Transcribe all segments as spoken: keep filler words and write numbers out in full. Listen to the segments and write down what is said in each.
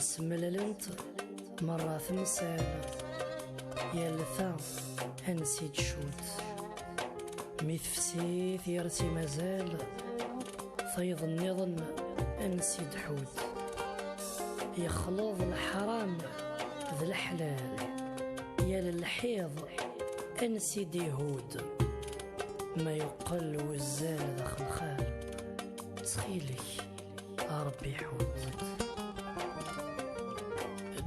Semlalent merra temsal, yal ta ansi d-tcudd. Mi tefsi tgersi mazal, tayeḍ nniḍen ansi d-tḥudd. Yexleḍ leḥram d leḥlal, yal lḥiḍ ansi d-ihudd. Ma yeqqel wuzzal d axelxal, ttxil-k, a Ṛebbi ḥudd.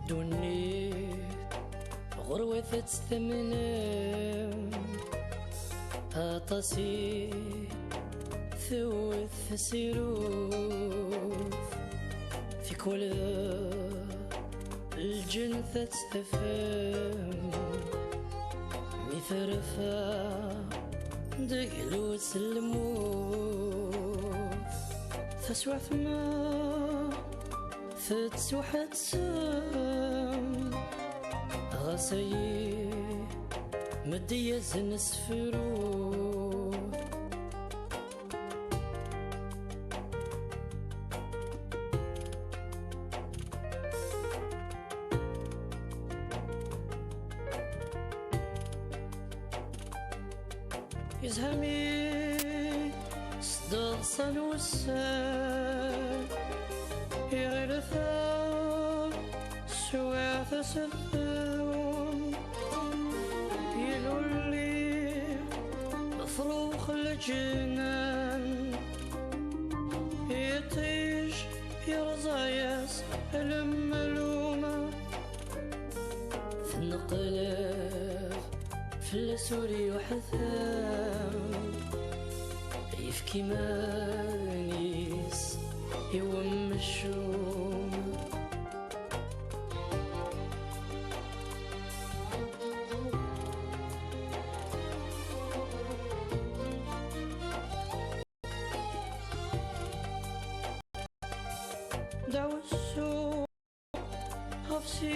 Ddunit ɣur-wat ad tt-tamnem, aṭas i tewwet tasirut, tikwal d lǧennet ad tt-tafem, mi terfa deg lwes n lmut. Taswiɛt ma tettwaḥettem, ɣas ayi, meddi-yasen sefru. Izhami s ddeḍsa n wussan, iɣil taswiɛt aseddum, ilulli frux leǧnan, iṭij yerẓa-yas lemlum. Tenqleb fell-as ur yuḥtam, yefk iman-is i wemcum. Dawsu ɣef si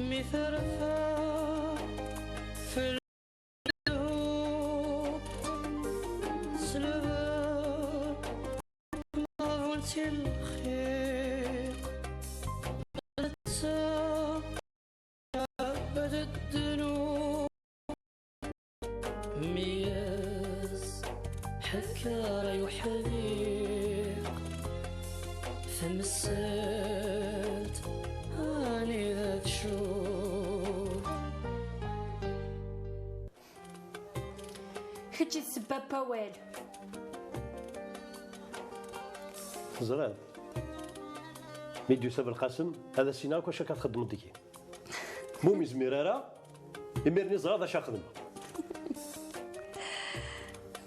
mi terfa fell-aɣ s lehdur, tabult i lxir, netta abad ddnub. Mi as-ḥekker ay uḥdiq, tamsalt anida tcud. Kečč i d ssebba n wawal. Teẓriḍ, mi d-yusa Belqasem, ad as-iniɣ akk acu akka txeddmeḍ deg-i. Ma ur izmir ara, imir-nni ẓriɣ d acu ara xedmeɣ.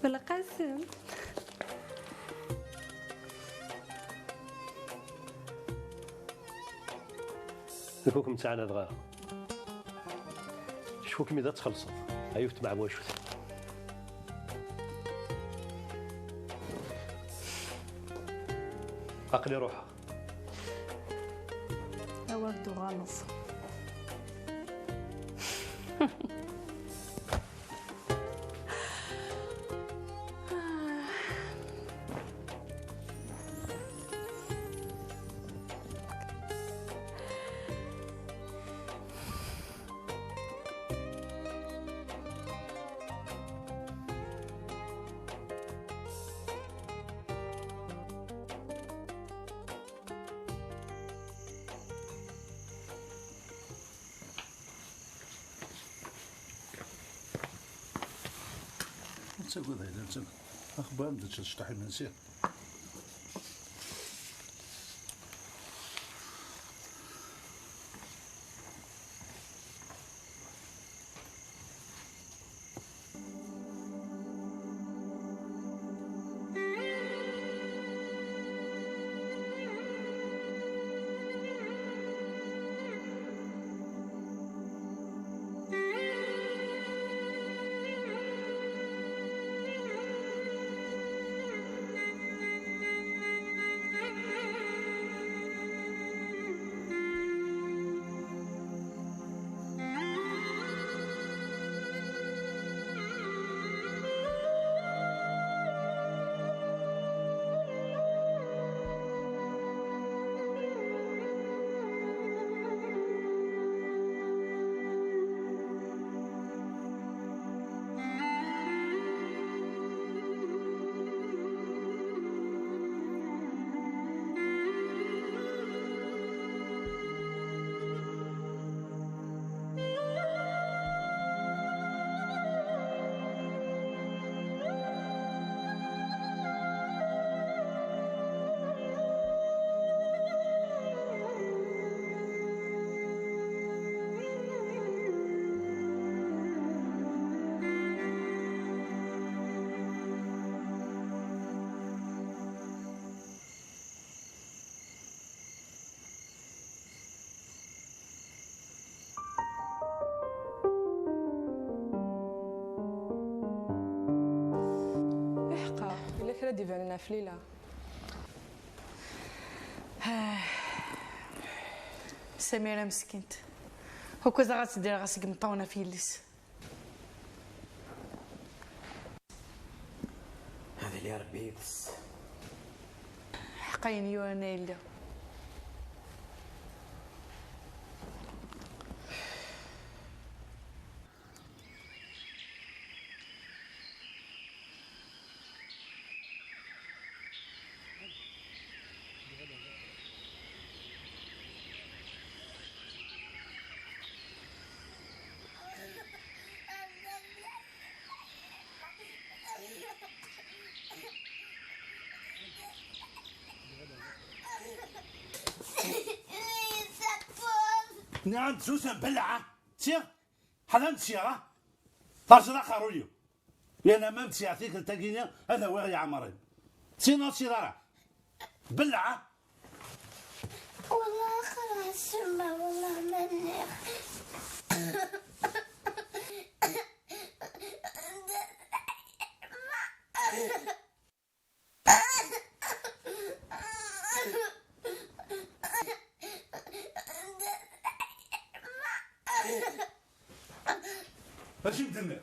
Belqasem. Nekk ur kem-ttɛanadeɣ ara. Cfu-kem-id ad txellṣeḍ, a yiwet tmeɛwajut. Aql-i ruḥeɣ. Awer d-tuɣaleḍ. Ur ttagad, ayla, ur ttagad. Axebbar am d-teččeḍ cṭaḥ imensi. Kra d-ibanen ɣef Lila. Samira meskint. Ukaz ad ɣ-tt-ddireɣ seg imeṭṭawen ɣef yelli-s. Ad iliɣ Rebbi yid-s. Ḥeqq ayen yuran a yelli. Nniɣ-am-d susem, belleɛ, ha? Siɣ, ḥader n ssyaṛa. Terẓiḍ aqerruy-iw. Yerna ma m-d-sɛiɣ tikkelt-agi-nni ad awiɣ iɛemmren. Sinon siḍ ara. Belleɛ, ha? Wallah xerɛeɣ ssuma, wallah ma nniɣ. Acu m-d-nniɣ?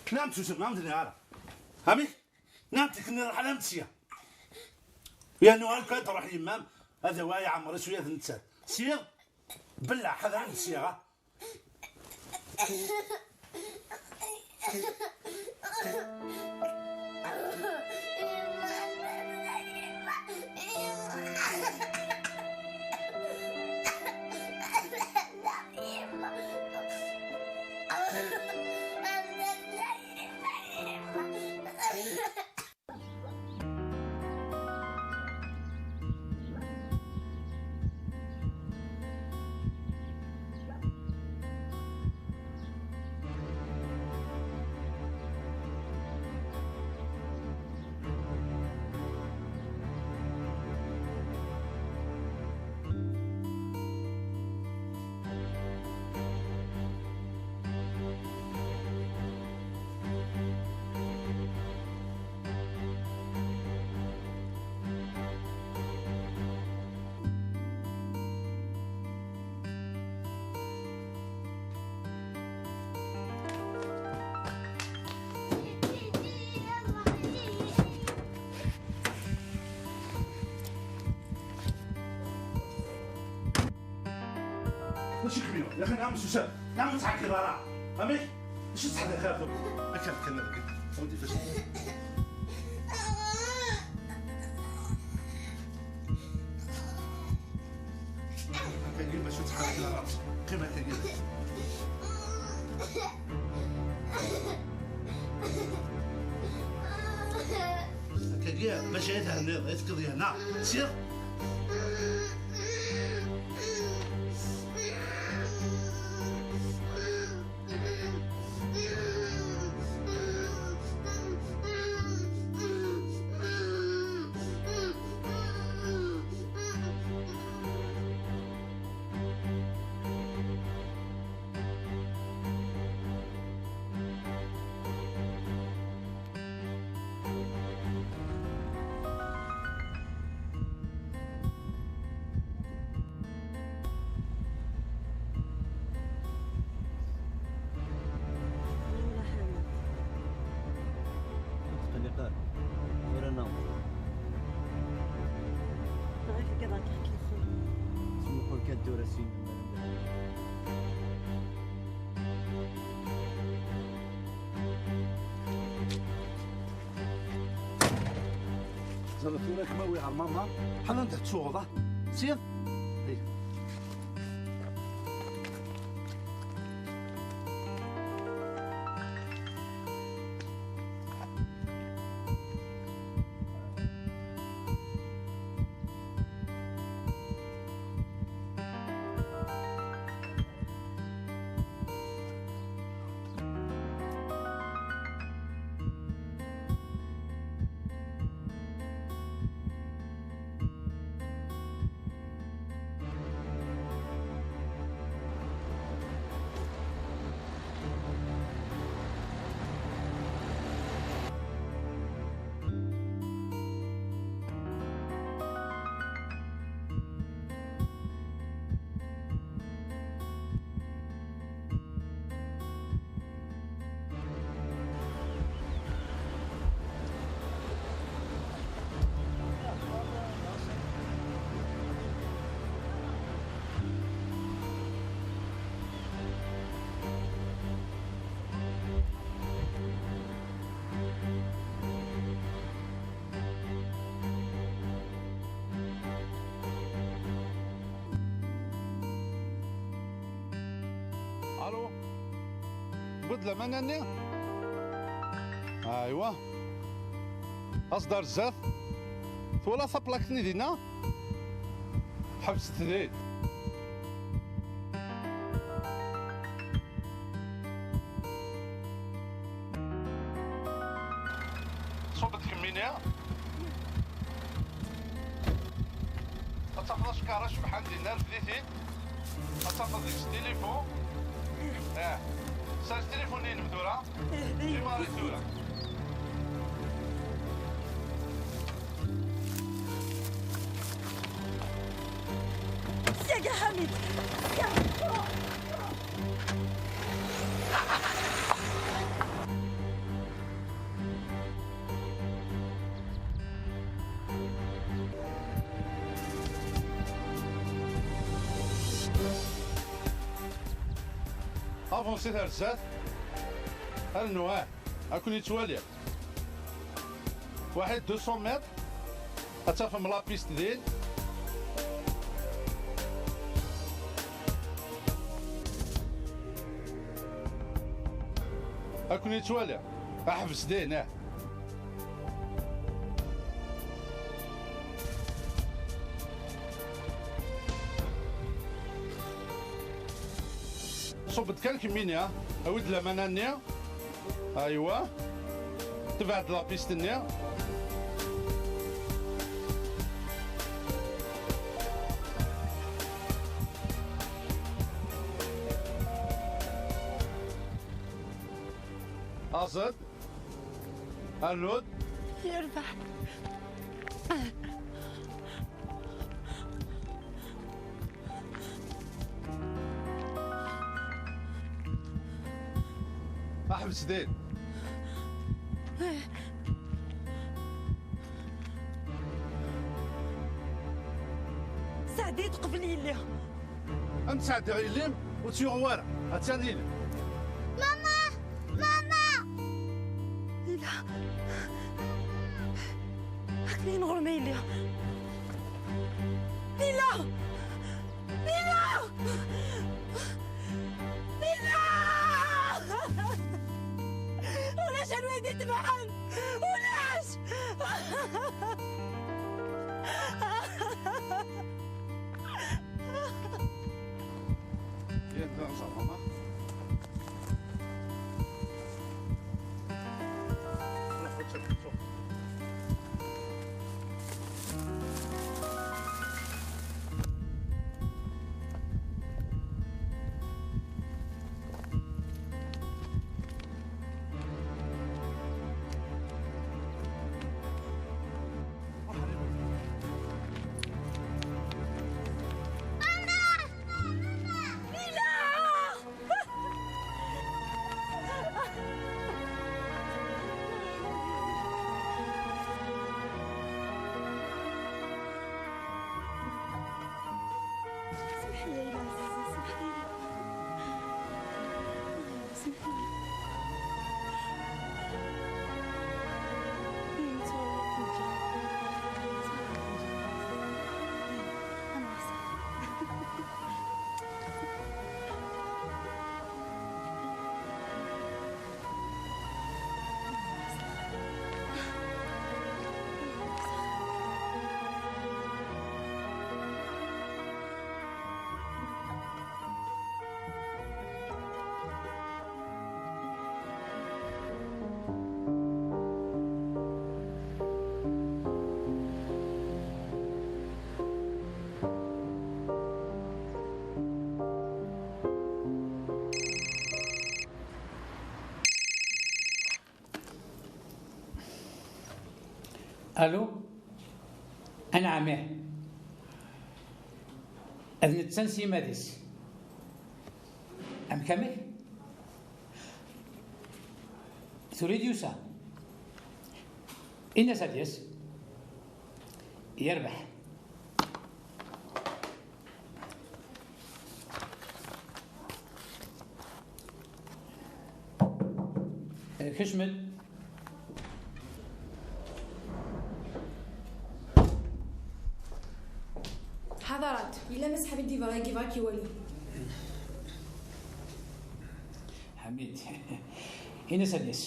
Nniɣ-am-d susem, ma m-d-nniɣ ara. Amek? Nniɣ-am-d akken nruḥ ara m-d-sya. Yernu akken ad truḥ yemma-m, ad awiɣ iɛemmer-is ula d nettat. Siɣ, belleɛ, ḥader n ssyaṛa. Mačči kemmi, ya xi, nɛam, susem. Nɛam, ur ttɛekkiḍ ara. Amek? Acu tettḥadar xir? Akka, akka, akka. Udi, fac. Akkagi, bac ur ttḥerrik ara. Qqim akkagi. Akkagi, bac ay thenniḍ, ay tekkeḍ yerna. Siɣ. Ur tqelliq ara. Tura naweḍ. Ɣef kda kif kif. Smuqul kan tura sin. Zama tura kma wi ɣer mama, ḥala anda tettuɣeḍ, ah? Siɣ? Ay. Lamana-nni. Aywa. Aẓ-d ar zdat. Twala taplakt-nni dinna? Ḥebset din. Ṣubb-d kemmini. Ad tafeḍ acekkaṛ acebḥan dinna, refd-it-id. Ad tafeḍ deg-s tilifun. Ah. Sers tilifun-inem tura. Di Marie tura. Seg Ḥamid. Avancez ar zdat. Rnu, ah. Ad ken-yettwali. Waḥid deux cents mètres. Ad tafem la piste din. Ad ken-yettwali. Ḥbes din, ah. Ṣubb-d kan kemmini, ah. Awi-d lamana-nni. Aywa. Tebɛed la piste-nni. Aẓ-d. Rnu-d. Yerbeḥ. Ḥbes din. Sɛeddi-d qbel yelli. Am tesɛeddiɣ yelli-m, ur tt-yuɣ wara. Attan yelli. Mama! Mama! Lila! Akken i nɣur ma yelli. Lila! Lila! Lila! Ulac anwa i d-itebɛen! Ulac! سمحي لي يا عزيزة، سمحي لي. سمحي لي. Allô? Anɛam, ih. D netta s yiman-is. Amek, amek? Tura i d-yusa. Ini-as ad d-yas. Yerbeḥ. Kecmet. Ḥadarat, yella Mass Ḥamid yebɣa, yebɣa ad k-iwali. Ḥamid, Ini-as ad d-yas.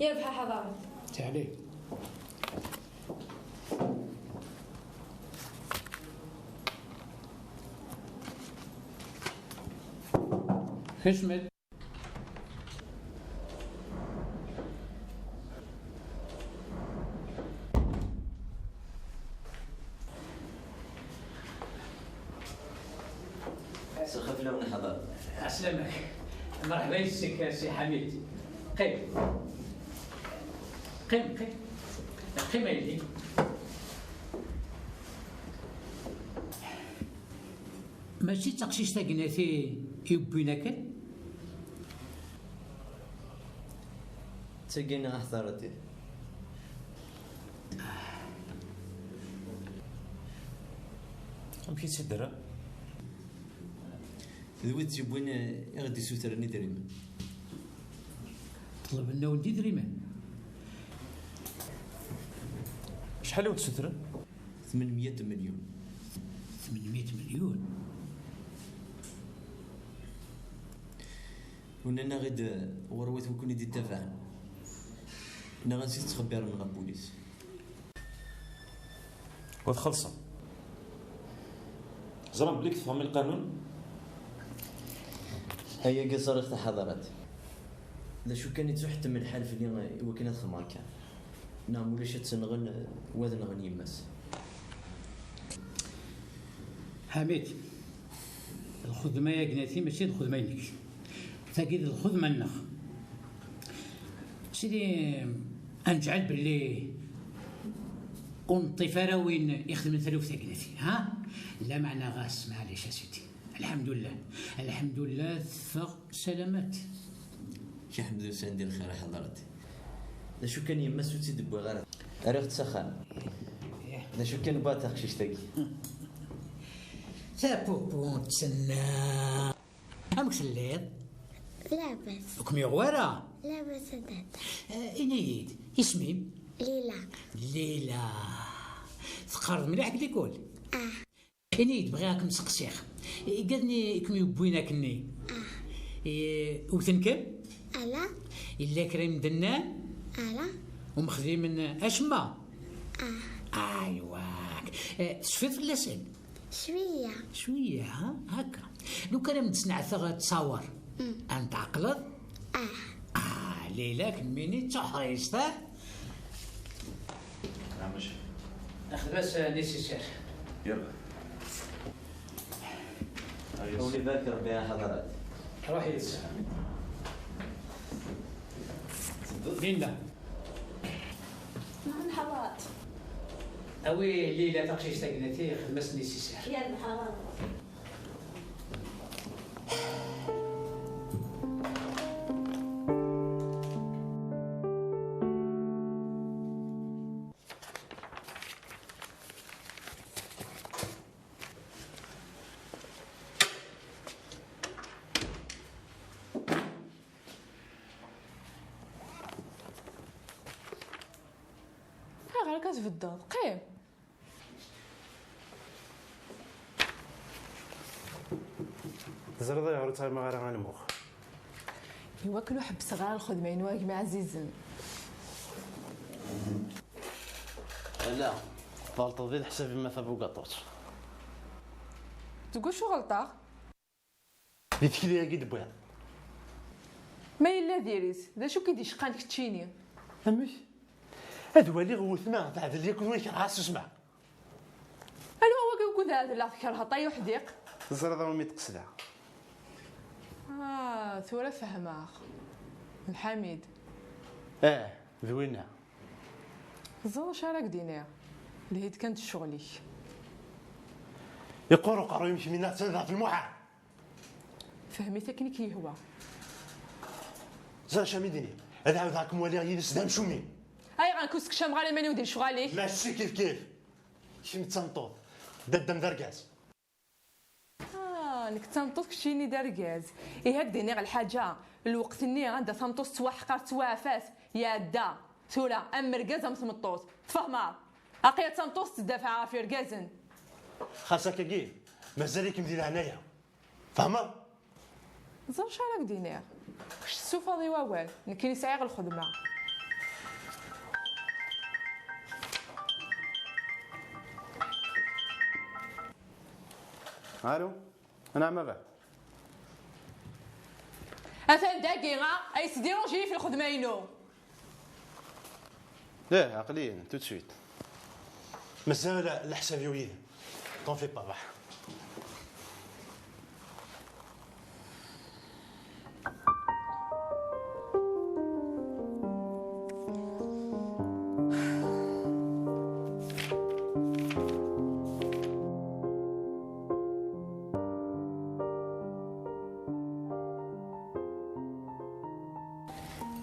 Yerbeḥ a Ḥaḍaret. Teɛli. Kecmet. Sexef lawen ḥaḍer. Ɛeslama-k. Merḥba yes-k a Si Ḥamid. Qqim. Qqim, qqim. Qqim a yelli. Mačči d taqcict-agi n at i yewwin akken? D tagi neɣ a ḥḍaret-i? Amek i tt-id-terra? D wid tt-yewwin i ɣ-d-issutren idrimen. Ṭelben-awen-d idrimen? Acḥal i wen-d-ssutren? Tmenmya milyun. Tmenmya milyun? Unan-aɣ-id ɣur-wat wi ken-id-ittabaɛen. Neɣ ansi tettxebbiren ɣer pulis? Wa txellṣem. Ẓran belli teffɣem i lqanun? Ayagi ẓriɣ-t a Ḥaḍaret. D acu kan, ittuḥettem lḥal fell-i i wakken ad xedmeɣ kan. Neɣ mulac ad tt-nɣen, wa ad nɣen yemma-s. Ḥamid, lxedma-agi n at i mačči d lxedma-inek. Tagi d lxedma-nneɣ. Sidi, ad neǧɛel belli ur neṭṭif ara win ixedmen taluft-agi n at i, ha? Lameɛna ɣas, maɛlic a sidi. Lḥemdullah. Lḥemdullah, teffeɣ salamat. Kya ḥmed usan di lxir a Ḥaḍaret. D acu kan, yemma-s ur tt-id-wwiɣ ara. Rriɣ-tt s axxam. D acu kan, wwiɣ taqcict-agi. Tapupunt-nneɣ. Amek telliḍ? Labas. Ur kem-yuɣ wara? Labas a dada. Eh, ini-yi-d, isem-im? Lila. Lila. Teqqareḍ mliḥ deg likul? Ah. Ini-yi-d, bɣiɣ ad kem-seqsiɣ. Igad-nni i kem-yewwin akkenni? Ah. Eh, wten-kem? Ala. Yella kra i m-d-nnan? Ala. Ur m-xdimen acemma? Ah. Aywa. Eh, tecfiḍ fell-asen? Cwiya. Cwiya, ha? Hakka. Lukan ad m-d-sneɛteɣ ttṣawer. Mm. Ad n-tɛeqleḍ? Ah. Ah, Lila, kemmini d tuḥrizt, ha? Xdem-as nécessaire. Yerbeḥ. Ur ibarek Rebbi a Ḥaḍaret. Ruḥ yid-s. Linda. Nɛam ḥaḍaret. Awi Lila taqcict-agi n at i, xdem-as nécessaire. Yerbeḥ a Ṛebbi. Ayɣer akka tbeddeḍ? Qqim! Teẓriḍ ayɣer ur ttɣimiɣ ara a Lmux? Iwakken ur ḥebbseɣ ara lxedma-inu a gma ɛzizen. Ala, tɣelṭeḍ di leḥsab-im a tabugaṭut. Deg wacu ɣelṭeɣ? Di tikli-agi d-wwiɣ. Ma yella diri-t, d acu k-id-iceqqan keččini? Amek? Ad waliɣ weltma teɛdel yakk win kerheɣ s zzmeɣ. Anwa wagi wukud ɛedleɣ tkerheḍ ay uḥdiq? Teẓriḍ a wumi d-qesdeɣ. Ah, tura fehmeɣ. Lḥamid. Ah, d winna. Teẓriḍ acu ara k-d-iniɣ? Lhi-d kan d ccɣel-ik. Yeqqur uqerruy-im kemmini attan ɣef lmuḥal. Fhem-it akken i k-yehwa. Ẓer acu am i d-iniɣ. Ad ɛawdeɣ ad kem-waliɣ yid-s d amcumi. Ayɣer nekk ur ssekcameɣ ara iman-iw di lecɣal-ik? Mačči kif kif. Kemm d tameṭṭut. Dadda-m d argaz. Ah, nekk d tameṭṭut, keččini d argaz. Ihi ad k-d-iniɣ lḥaǧa. Lweqt-nni anda tameṭṭut tettwaḥqer, tettwaɛfat, iɛedda. Tura, am urgaz am tmeṭṭut. Tfehmeḍ? Aql-i d tameṭṭut tettdafeɛ ɣef irgazen. Xas akkagi, mazal-ikem di leɛnaya. Tfehmeḍ? Ẓer acu ara k-d-iniɣ. Kečč tessuffeḍ i wawal, nekkini sɛiɣ lxedma. Allô? Anɛam a baba. Atan dagi, a, a yesdiranji ɣef lxedma-inu. Ih, aql-i tout de suite. Mazal leḥsab-iw yid-m. T'en fais pas, bah.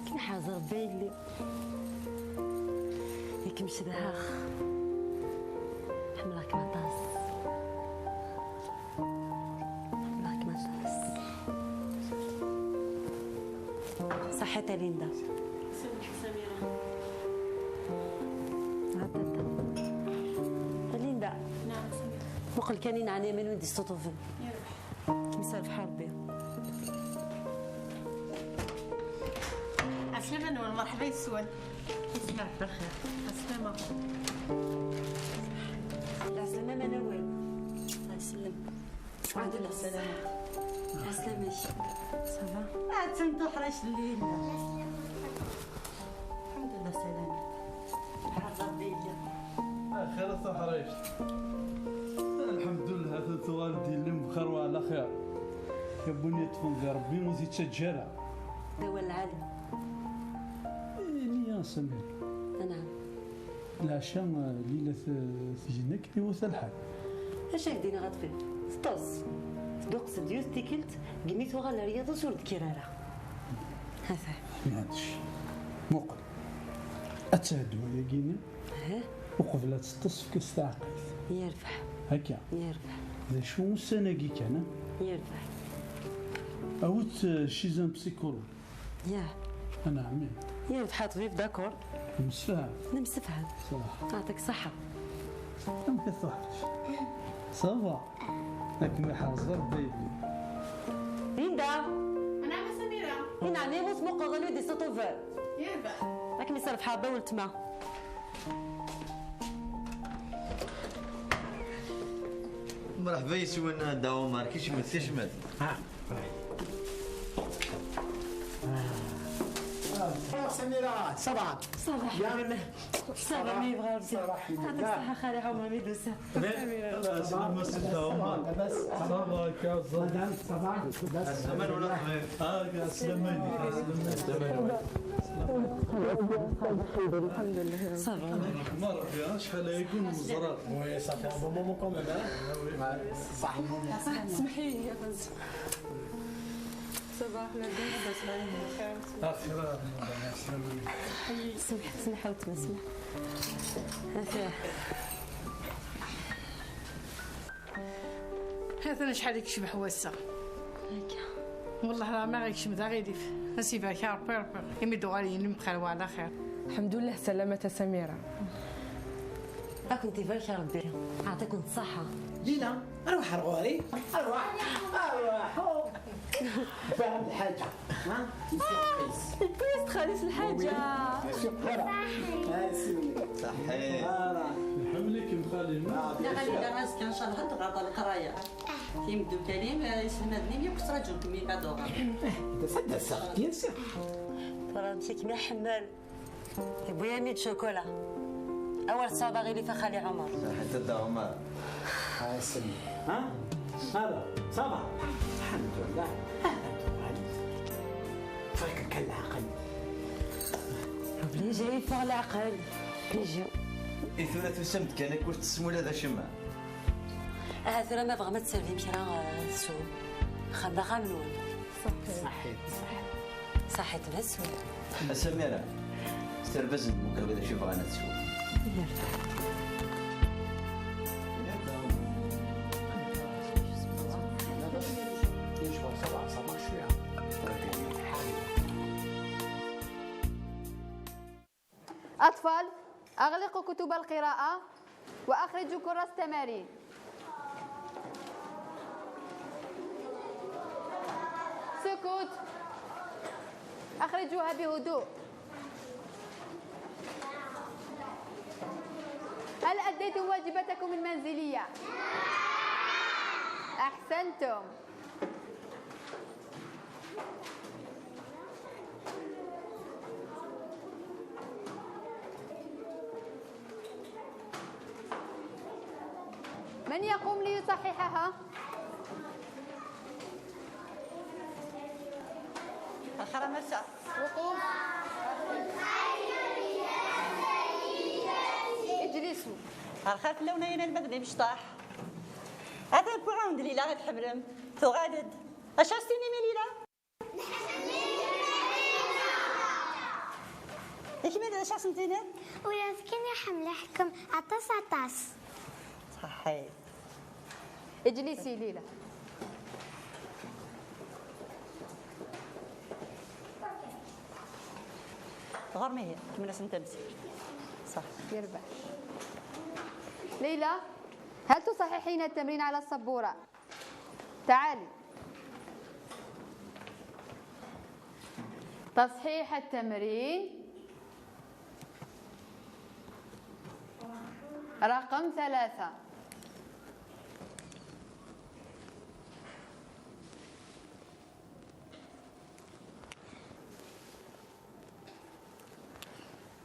Ken ḥerz Rebbi a yelli. Yak mcedhaɣ. Ḥemmleɣ-kem aṭas. Ḥemmleɣ-kem aṭas. Ṣaḥit a Linda. Samira. Linda. Naɛam, Samira. Muqel kan i neɛni aman win d-istuṭuben. Kem serbeḥ Rebbi. Ɛeslama-nwen, merḥba yes-wen. Yesma Rebbi lxir. Ɛeslama. Ɛeslama manawal. Ɛeslem. Ɛeslama. Ɛeslama. Ça va? Attan tuḥrict lli. Alḥemdulillah, salama. Ḥerz Rebbi yelli. Axir a tuḥrict. Alḥemdulillah, tuɣal-d yelli-m bxir wa ɛla xir. Yawwin yeṭṭfen di Rebbi ur t-ittaǧǧa ara. D awal lɛali. Ini-as Samir. Anɛam. Leɛca, eh, Lila t-, tgen akken iwata lḥal. Acu ak-d-iniɣ a ṭṭbib? Teṭṭes. Tedduqes-d yiwet tikkelt, deg mi tuɣal ar yiḍes ur d-kkir ara. Ata. Maɛlic. Muqel. Ad tehdu ayagi-nni. Aha. Uqbel ad teṭṭes, efk-as taɛeqqayt. Yerbeḥ. Akka. Yerbeḥ. D acu ussan-agi kan, eh? Yerbeḥ. Awit, eh, chez un psychologue. Yah. Anɛam. Yerbeḥ a ṭṭbib, d'accord. Nemsefham. Nemsefham. Ṣaḥ. Yeɛṭik ṣṣeḥḥa. Amek a tuḥrict? Ça va. Ad kem-iḥrez Rebbi a yelli. Linda! Anɛam a Samira! I neɛni ur tmuqleḍ anwa i d-istuṭuben? Yerbeḥ. Ad kem-iserbeḥ Rebbi a weltma. Merḥba yes-wen a Dda Ɛumar, kecmet, kecmet. Ah, Samira, ça va? Ça va, alḥemdulillah. Ça va, mi yebɣa Rebbi. Ça va, alḥemdulillah. Yeɛṭik ṣṣeḥḥa xali Ɛumar mi d-tusa. Samira. Ça va, ça va, ça va. Madame, ça va? Aman wala xir. Ah, slamani. Slamani. Ça va. Merḥba, acḥal aya ur neẓra. Oui, ça fait un bon moment quand même, hein? صح. سمحي لي. Ça va, la bien. Axir. سمح، سمح وتما، سمح. هذا. Atan acḥal i yecbeḥ wass-a. Akka. Wellah leɛmer yekcem d aɣilif. Ad s-ibarek Rebbi, Rebbi. Imi d-uɣal yelli-m bxir wa ɛla xir. Lḥemdullah, salamat a Samira. Ad kent-ibarek Rebbi. Yeɛṭiken ṣṣeḥḥa. Lila, arwaḥ ar ɣur-i. Arwaḥ, arwaḥ. Fehhem lḥaǧa. Ha? Yebbes xali-s lḥaǧa. Ṣaḥḥit. Nḥemmel-ikem xali. Neɣ ad iliɣ azekka, ncallah, ad tebɣiḍ leqraya. Timeddukal-im, eh, iselmaden-im, yakk ttraǧun-kem-id ad uɣal. Ad d-aseɣ, bien sûr. Tura amek i kem-iḥemmel. Yewwi-am-id cokula. Awer tesɛuḍ aɣilif a xali Ɛumer. Ṣaḥḥit a Dda Ɛumer. Ah, semmit. Ha? Alors, ça va? Alḥemdulillah. Ah, tuɣal. Fak kan leɛqel. Obligé yeffeɣ leɛqel. Obligé. I tura tusam-d kan akk ur tessem ula d acemma. Aha tura ma tebɣam ad tservim kra, eh, teswem. Axxam d axxam-nwen. Ṣaḥḥit. Ṣaḥḥit, ṣaḥḥit. Ṣaḥḥit, d ass-nwen. A Samira, s terbaz n lmuqel wid acu bɣan ad swen. أطفال، أغلقوا كتب القراءة وأخرجوا كراس التمارين. سكوت. أخرجوها بهدوء. هل أديتم واجباتكم المنزلية؟ أحسنتم. من يقوم ليصححها؟ الخرا مسا. وقوف. اجلسوا. الخير في اللون هنا المدني مشطاح. هذا البوراوند اللي لا غتحملم. ثغادد. اش عرفتيني ميليلا؟ يكمل اش عرفتيني؟ ولكن يحمل حكم عطاس عطاس. صحيح. اجلسي ليلى. غرمي هي كمل اسم تمسي. صح. يربح. ليلى، هل تصححين التمرين على السبورة؟ تعالي. تصحيح التمرين رقم ثلاثة.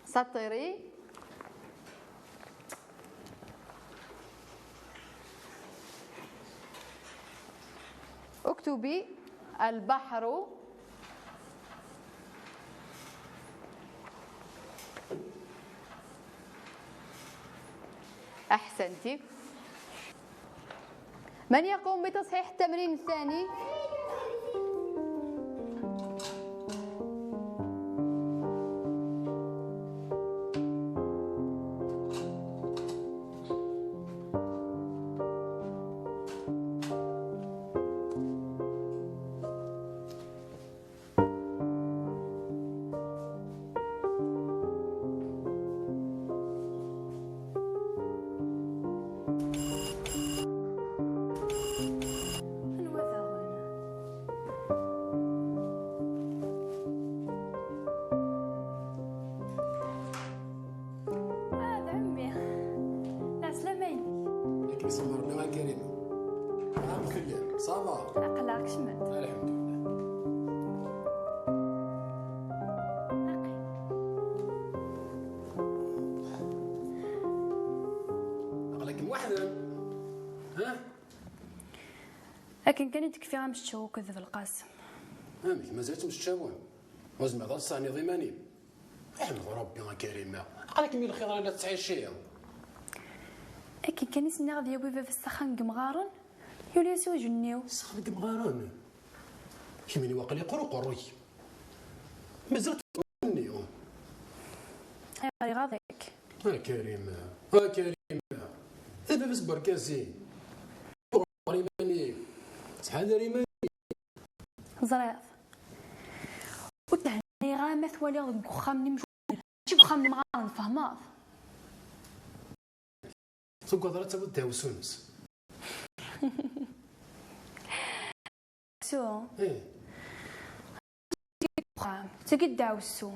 سطري. اكتبي: البحر. أحسنتي. من يقوم بتصحيح التمرين الثاني؟ آه، d ɛemmi. Lɛeslama-inek. Nekk isem Rebbi a Karima. Ɛam fell-am, ça va? Aql-aɣ kecmet. Alḥemdulillah. Aql. Aql-ikem weḥd-m. Ha? Akken kan i d-kfiɣ amecčaw akked Belqasem. Amek, mazal ttemceččawen? Ur tezmireḍ ad tesseɛniḍ iman-im? Ḥmed Rebbi a Karima, aql-ikem i lxiḍ la tettɛici. Akken kan i s-nniɣ ad yawi baba-s s axxam n yemɣaren, yuli-as i ujenniw. S axxam n yemɣaren? Kemmini waqil yeqqur uqerruy. Mazal tettwenni. Ayɣer iɣaḍ-ik? A Karima, a Karima, d baba-s n wergaz-im. Ur ɣer iman-im. Ttḥadar iman-im. Ẓriɣ. Ur thenniɣ ara ma twaliɣ deg uxxam-nni mecɣul. Mačči deg uxxam n yemɣaren, tfehmeḍ? Tugadeḍ ad tawiḍ ddeɛwessu-ines. Su. Eh. Uxxam, tagi ddeɛwessu.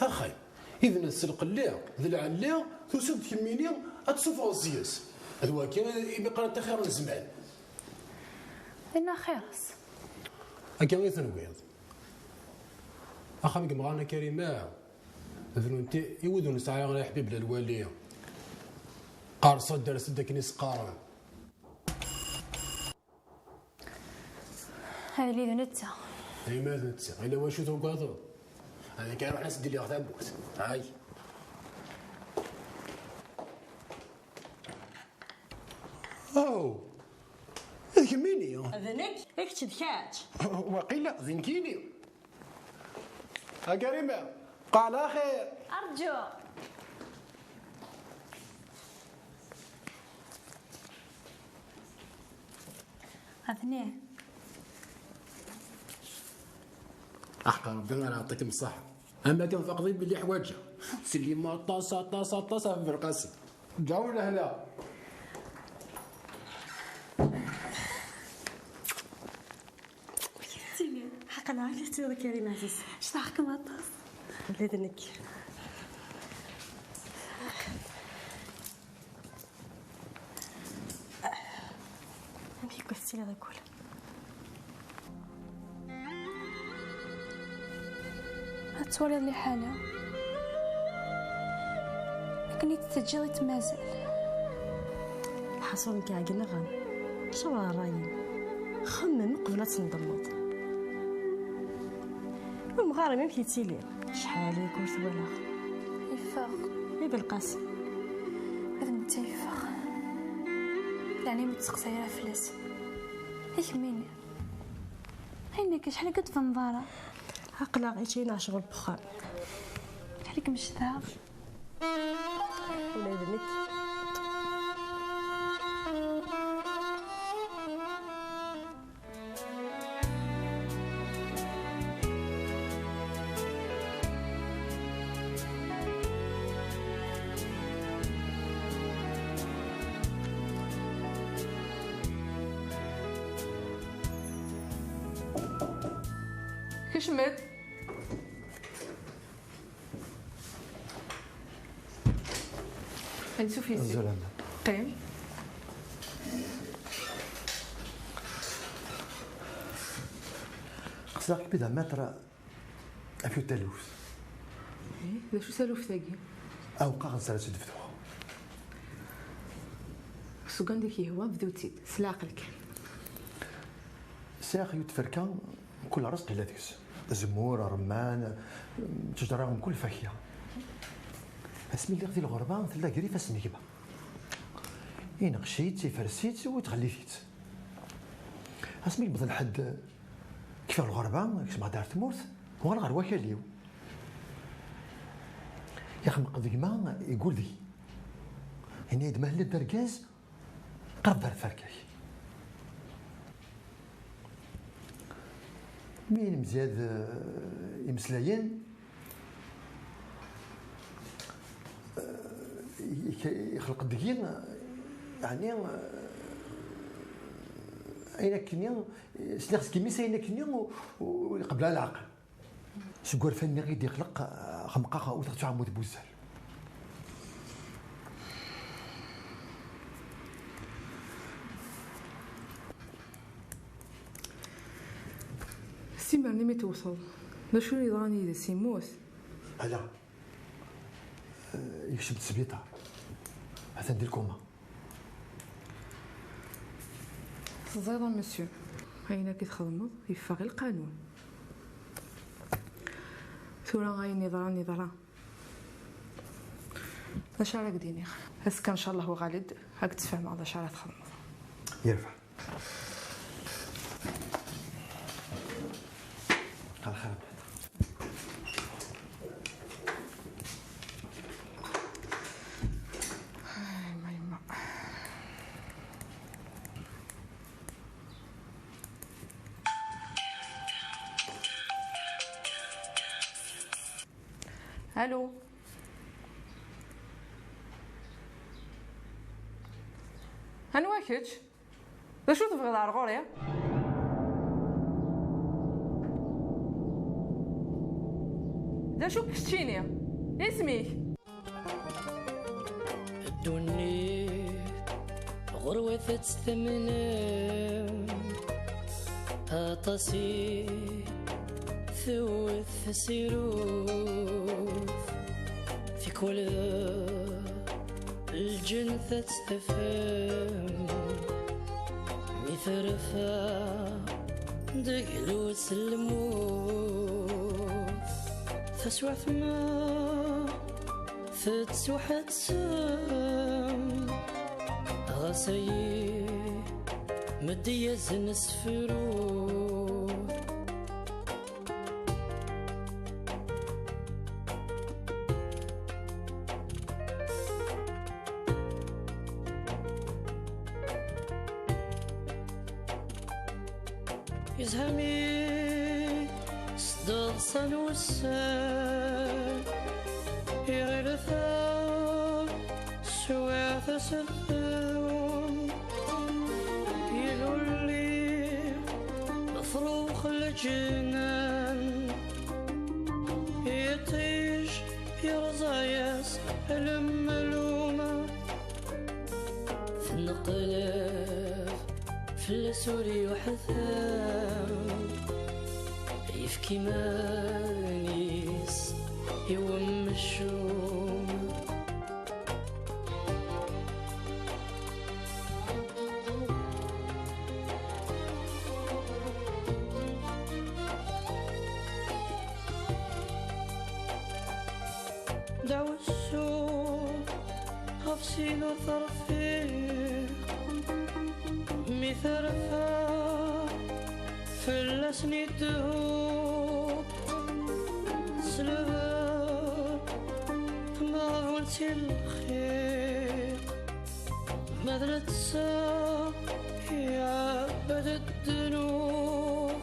Axay, idna s lqelli d lɛelli, tusiḍ-d kemmini ad tessufɣeḍ seg-s. D wagi imi qqaren axir n zzman. Inna xir-s. Akka i tenwiḍ. Axxam n yemɣaren a Karima, d nunti i wid ur nesɛi ara ḥbib la lwali. Qers-d, ers-d akken i s-qqaren. Ad yili d netta. Ayma d netta, ila wacu tugadeḍ? Ad nekk ruḥ as-d-iliɣ tawwurt. Ay. Oh, d kemmini? D nekk, i kečč d kečč. Waqila d nekkini. A Karima, qal axir. Arǧu. Atni. Aḥeqqa Rebbi ara yeɛṭikem ṣṣeḥḥa. Ama kan faqeḍ-iyi belli ḥwaǧeɣ. Slim aṭas, aṭas, aṭas ɣef Belqasem. Ǧaw lehla. Tili, ḥaqen ɛni Siwḍ Karim Ɛziz. Ctaɣ-kem aṭas. Ula d nekk. Amek i k-tettiliḍ akk? Ad twaliḍ liḥala. Akken i tt-teǧǧiḍ i tt-mazal. Lḥaṣun nekk ɛegneɣ-am. Cawar ṛṛay-im. Xemmem uqbel ad tendemmeḍ. Umɣar-im amek yettili? Acḥal aya ur t-walaɣ. Yeffeɣ. I Belqasem? Ad netta yeffeɣ. Yeɛni ur testeqsay ara fell-as. I kemmini? Ayen akka, acḥal akka ur d-tbaned ara? Aql-aɣ iččayen ccɣel n wexxam. Acḥal i kem-cedhaɣ. Ula d nekk. Kecmet. Ansuf yis-i. Zzalama. Qqim. Xseɣ-k bida metr ɣef taluft. Eh, d acu taluft-agi? Awqaɣ nsara s-d-bduɣ. Seg wanda k-yehwa, bdu-tt-id, s leɛqel kan. Sɛiɣ yiwet tferka, kul rrezq yella deg-s. Azemmur, ṛṛemman, ttejṛa mkul lfakya. Asmi lliɣ di lɣerba, tella gar ifassen n gma. Ineqc-itt, ifres-itt, u tɣellit-itt. Asmi yewweḍ lḥedd, kfiɣ lɣerba, kecmeɣ-d ar tmurt, uɣaleɣ ɣer wakal-iw. Ixneq-d gma, igul deg-i. Yenna-yi-d: "Ma tella d argaz, qreb ar tferka-k." Mi nemziyad, eh, imeslayen, eh, ix-, ixleq-d deg-i, yeɛni, eh, ayen akkenni, sliɣ seg imi-s ayen akkenni u, u, ur iqebbel ara leɛqel. Seg urfan-nni i d-ixleq, xemqeɣ, wteɣ-tt uɛmud n wuzzal. Simer-nni mi tewteḍ, d acu i yeḍran yid-s? Yemmut? Ala. Eh, yekcem-d sbiṭar. Atan di lkuma. Teẓriḍ a monsieur, ayen akka i txedmeḍ yeffeɣ i lqanun. Tura ayen yeḍran yeḍra. D acu ara k-d-iniɣ? Azekka ncallah uɣal-d, ad k-d-sfehmeɣ d acu ara txedmeḍ. Yerbeḥ. Ala xir. Ay, ma yemma. Alo. Anwa kečč? D acu tebɣiḍ ar ɣur-i? D acu keččini? Isem-ik? Ddunit ɣur-wat ad tt-tamnem, aṭas i tewwet tasirut, tikwal d lǧennet ad tt-tafem mi terfa deg lus n lmut. Taswiɛt ma tettuḥettem, ɣas ayi meddi-yasen sefru. Izhami s ḍḍsa n wussan, iɣil ta swiɛt aseddum, ilulli truḥ leǧnan. Lemluma tneqleb fell-as ur yuḥtam, yefk iman-is i wemcum. Dawsu ɣef sin ur terfiq, mi terfa fell-asen idhu. Tesleb tmeɣbult si lxiq, ma d netta iɛebbed ddnub.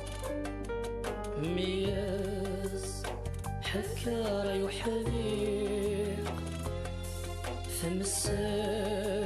Meyyez ḥekker ay uḥdiq, temsel